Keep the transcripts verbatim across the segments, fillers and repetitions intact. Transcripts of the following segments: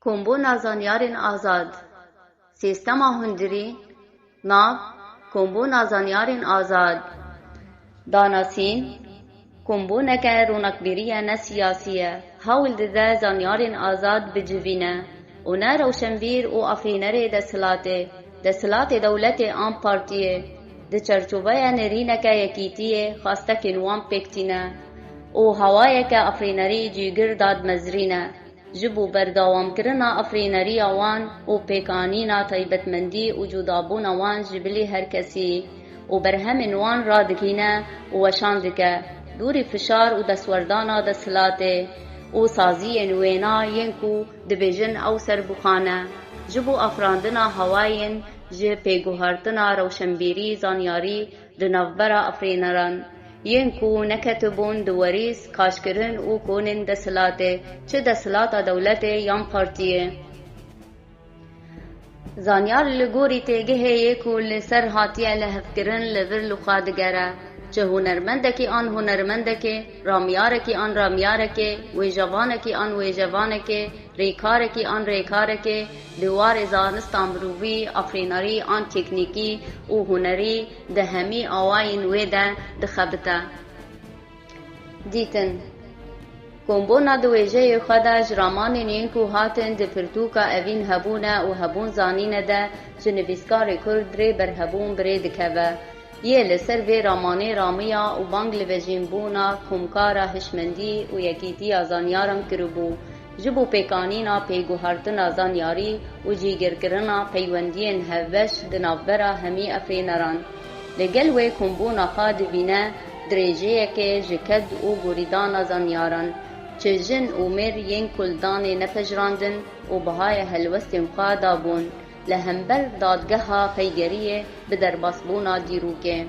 Kombûna zanyarên azad. Sîstema hundirî, nav, kombûna zanyarên azad. Danasîn, kombûneke ronakbîrî ye, ne siyasî ye. Hewl dide zanyarên azad bicivîne û ne rewşenbîr û afirînerê desthilatê, desthilatê dewletê an partiyê, di çerçoveya nerîneke yekîtiyê xwestekên wan pêk tîne û hawayeke afirînerî cîgir dadmezrîne. Ji bo berdewamkirina afirîneriya wan û pêkanîna taybetmendî û cudabûna wan ji bilî her kesî û berhemên wan radigihîne û weşan dike, dûrî fişar û destwerdana desthilatê û saziyên wêna yên ku dibêjin ew serbixwe ne, ji bo afirandina hawayên ji pêguhertina rewşenbîrî, zanyarî di navbera afirîneran yên ku neketibûn di werîs, kaşkirin û konên desthilatê, çi desthilata dewletê yan partiyê. Zanyar li gorî têgihê yê ku li ser hatiye lihevkirin li vir li xwe digere. Çi hunermendekî an hunermendekê, ramyarekî an ramyarekê, wêjevanekî an wêjevanekê, rêkarekî an rêkarekê di warê zanista mirovî, afirînerî an teknîkî û hunerî di hemî awayên wê de dixebite. Dîtin. Kombûna di wêjeyê xwe de ji ramanên yên ku hatin di pirtûka Evîn hebûne û hebûn zanîne de ji nivîskarê Kurd Rêber Hebûn bi rê dikeve. Yê li ser vê ramanê ramiya û bang li vejînbûna komkara hişmendî û yekîtiya zanyaran kiribû, ji bo pêkanîna pêguhertina zanyarî û cîgirkirina peywendiyên hevbeş di navbera hemî afirîneran. Li gel wê kombûna xwe dibîne dirêjeyekê ji ked û gorîdana zanyaran, çi jin û mêr yên ku li danê nepejirandin û bihayê helwestên xwe dabûn, li hember dadgeha peygeriyê bi derbasbûna dîrokê.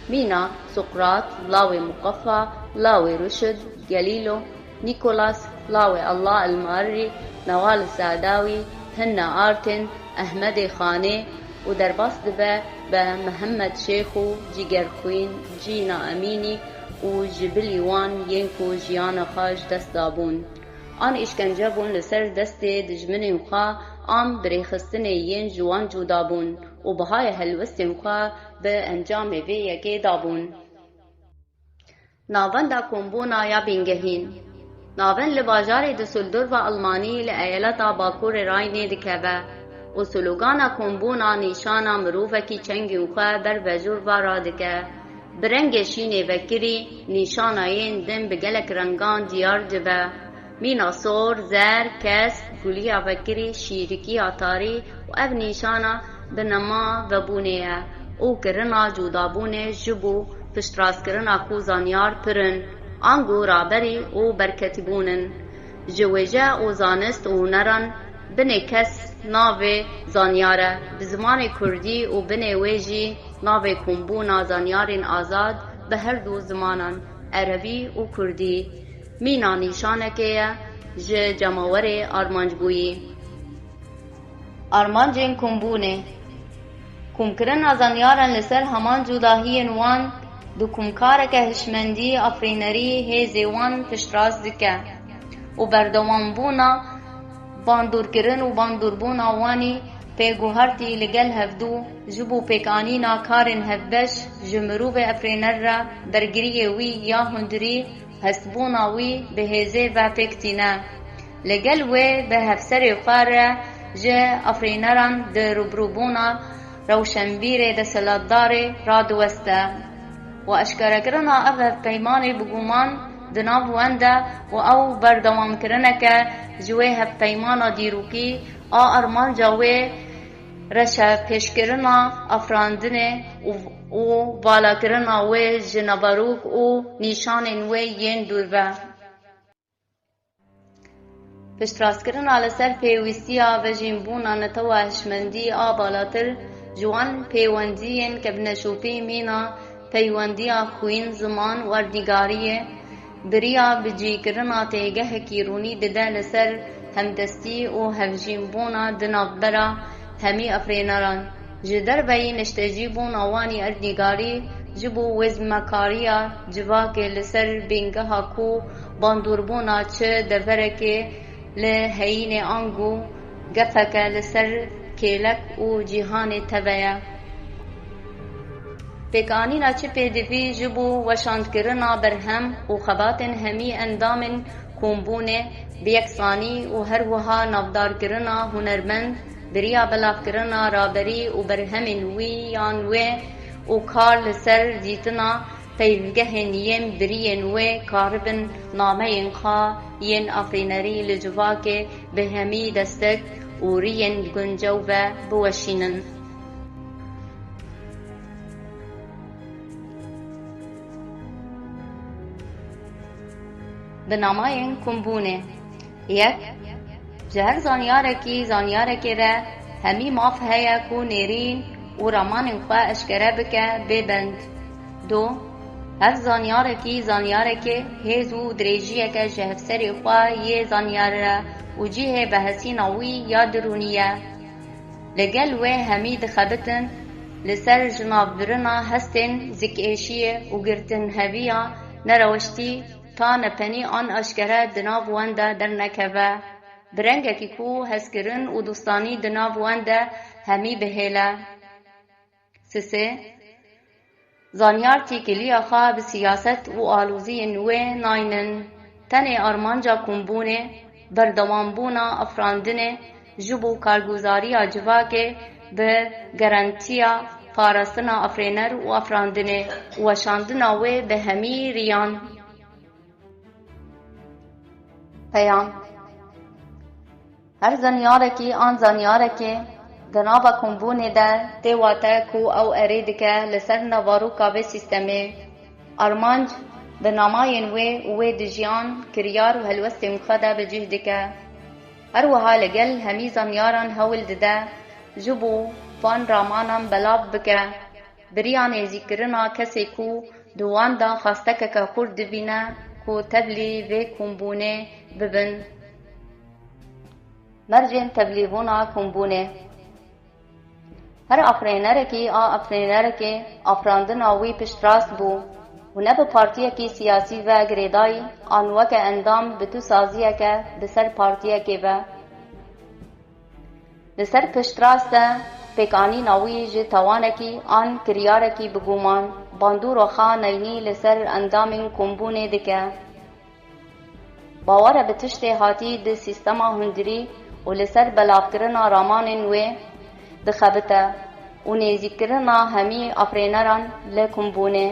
Mîna Suqrat, lawê Muqefa, lawê Ruşd, Gelîlo, Nîkolas, lawê Allah el-Marrî, Newal Sedawî, Hinne Artin, Ehmedê Xanê û derbas dibe bi Mihemed Şêx û Cîgerxwîn, Cîna Emînî û ji bilî wan yên ku jiyana xwe ji dest dabûn an îşkence bûn li ser destê dijminên xwe, an bi rêxistinê yên ji wan cuda bûn û bihayê helwestên xwe bi encamê vê yekê dabûn. Navenda kombûna ya bingehîn. Navend li bajarê Düsseldorfa Almanî li eyaleta Bakurê Rheynê dikeve û slogana kombûna nîşana mirovekî çengên xwe ber vejûr ve radike. Bi rengê şînê vekirî nîşana yên din bi gelek rengan diyar dibe. Mîna sor, zer, kesk, guliya vekirî, şîrikiya tarî û ev nîşana bi nema vebûnê ye û kirina cudabûnê ji bo piştrastkirina ku zanyar pir in, ango raberî û berketibûn in. Ji wêje û zanist û huneran binê kes navê zanyar e, bi zimanê kurdî û binê wê jî navê kombûna zanyarên azad bi her du zimanan, erebî û kurdî, mîna nîşanekê ye ji cemawerê armancbûyî. Armancên kombûnê. Komkirina zanyaran li ser heman cudahiyên wan di komkareke hişmendî, afirînerî hêzê wan piştrast dike û berdewambûna bandorkirin û bandoribûna wanî pêguhertî li gel hevdû ji bo pêkanîna karên hevbeş ji mirovê afirîner re, bergiriyê wî ya hundirî, hestbûna wî bi hêzê ve pêk tîne. Li gel wê bi hevserê xwe re ji afirîneran di rûbirûbûna rewşenbîrê desthilatdarê radiweste û eşkerekirina ev hevpeymanê bi guman di nav wan de û ew berdewamkirineke ji wê hevpeymana dîrokî a armanca wê reşepêşkirina afirandinê û, û valakirina wê ji naverok û nîşanên wê yên dûr ve. Piştrastkirina li ser pêwîstiya vejînbûna netewa hişmendî a balatir ji wan pêwendiyên kevneşopî mîna peywendiya xwîn, ziman û erdnîgariyê, biriya bicîkirina têgehekî rûnî dide li ser hemdestî û hevjînbûna di navbera hemî afirîneran. Ji derveyî neştecîbûna wanî erdnîgarî ji bo wêzmekariya civakê li ser bingeha ku bandoribûna çi deverekê li heyînê ango gefeke li ser kêlek û cîhanê teve ye. Pêkanîna çi pêdivî ji bo weşandkirina berhem û xebatên hemî endamên kombûnê bi yeksanî û her wiha navdarkirina hunermend bi riya belavkirina raberî û berhemên wî yan wê û kar li ser dîtina peyvgehên yên biriyên wê karibin nameyên xwe yên afirînerî li civakê bi hemî destek û riyên guncew ve biweşînin. Bi namayên kombûnê. Yek, ji her zanyarekî zanyarekê re hemî maf heye ku nêrîn û ramanên xwe eşkere bike bê bend. Du, her zanyarekî zanyarekê hêz û dirêjiyeke ji hevserê xwe yê zanyar re û cihê behesîna wî ya dirûnî ye. Li gel wê hemî dixebitin li ser jinavbirina hestên zikêşiyê û girtinheviya nerewiştî ta nepenî an eşkere di nav wan de dernekeve, bi rengekî ku hezkirin û dostanî di nav wan de hemî bihêle. Sisê, zanyar têkiliya xwe bi siyaset û aloziyên wê naynin. Tenê armanca kombûnê, berdewambûna afirandinê ji bo karguzariya civakê bi garantiya parastina afirêner û afirandinê û weşandina wê bi hemî riyan. Peyam. Her zanyarekî an zanyarekê di nava kombûnê de tê wate ku ew erê dike li ser nevaroka vê sîstemê. Armanc bi namayên wê û wê dijiyan, kiryar û helwestên xwe de bi cih dike. Her wiha li gel hemî zanyaran hewl dide ji bo van ramanan belav bike. Bi riya nêzîkkirina kesê ku di wan de xastekeke xurt dibîne ku tevlî vê kombûnê bibin. Mercên tevlîbûna kombûnê. Her afirênerekî a afirênerekê afirandina wî piştrast bû û ne bi partiyekî siyasî ve girêdayî an weke endam bi tu saziyeke bi ser partiyekê ve. Li ser piştrast e, pêkanîna wî ji tawanekî an kiryarekî bi guman, bandora xwe neynî li ser endamên kombûnê dike. Bawer e bi tiştê hatî di sîstema hundirî û li ser belavkirina ramanên wê dixebite û nêzîkkirina hemî afirêneran li kombûnê.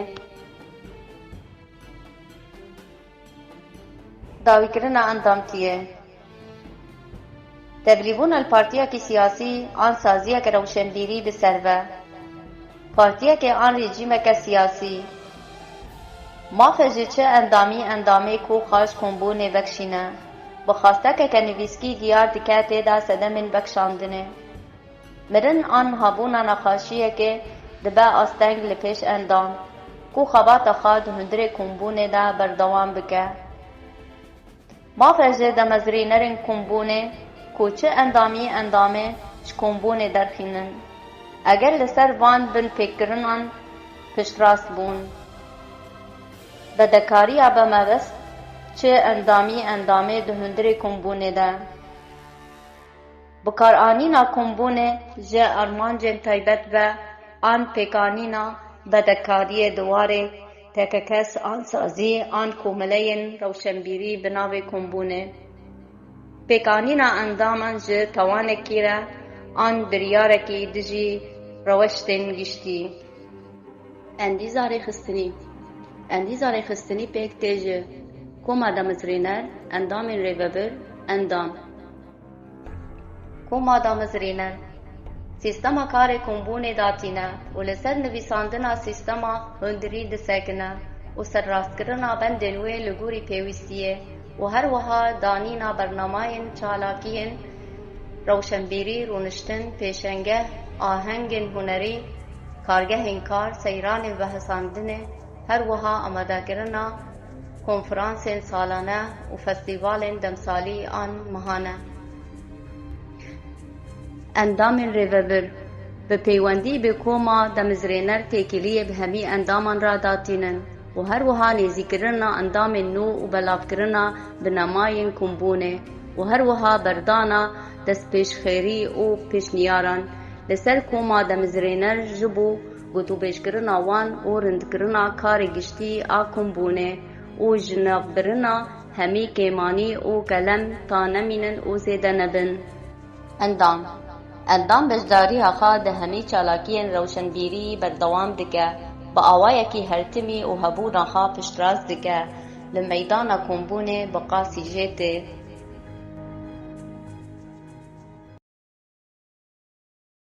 Dawîkirina endamtiyê. Tevlîbûna li partiyekî siyasî an saziyeke rewşenbîrî bi ser ve. Partiyekê an rejîmeke siyasî. Maf e ji çi endamî endamê ku xwe ji kombûnê vekişîne. Bi xastekeke nivîskî diyar dike tê de sedemên vekişandinê. Mirin an hebûna nexweşiyekê dibe asteng li pêş endam ku xebata xwe di hundirê kombûnê de berdewam bike. Maf e ji damezrînerên kombûnê ku çi endamî endamê ji kombûnê derxînin, eger li ser van binpêkirinan piştrast bûn. Vedekariya bi mebest çi endamî endamê di hundirê kombûnê de. Bikaranîna kombûnê ji armancên taybet ve an pêkanîna vedekariyê di warê tekekes an sazî an komeleyên rewşenbîrî bi navê kombûnê. Pêkanîna endaman ji tawanekî re an biryarekî dijî rewştên giştî. Endîza rêxistinî. Endîza rêxistinî pêk tê ji koma damezrêner, endamên rêvebir, endam. Koma damezrêner. Sîstema karê kombûnê datîne û li ser nivîsandina sîstema hundirî disekine û serrastkirina bendên wê li gorî pêwîstiyê û her wiha danîna bernamayên çalakiyên rewşenbîrî, rûniştin, pêşengeh, ahengên hunerî, kargehên kar, seyranên vehesandinê, her wiha amadekirina konferansên salane û festîvalên demsalî an mehane. Endamên rêvebir bi peywendî bi koma demizrêner têkiliyê bi hemî endaman re datînin û her wiha nêzîkirina endamên nû û belavkirina binemayên kombûnê û her wiha berdana destpêşxêrî û pêşniyaran li ser koma demizrêner ji bo gotûbêjkirina wan û rindkirina karê giştî a kombûnê û ji navbirina hemî kêmanî û kelem ta nemînin û zêde nebin. Endam. Endam beşdariya xwe di hemî çalakiyên rewşenbîrî berdewam dike, bi awayekî hertimî û hebûna xwe piştrast dike, li meydana kombûnê bi qasî jê tê.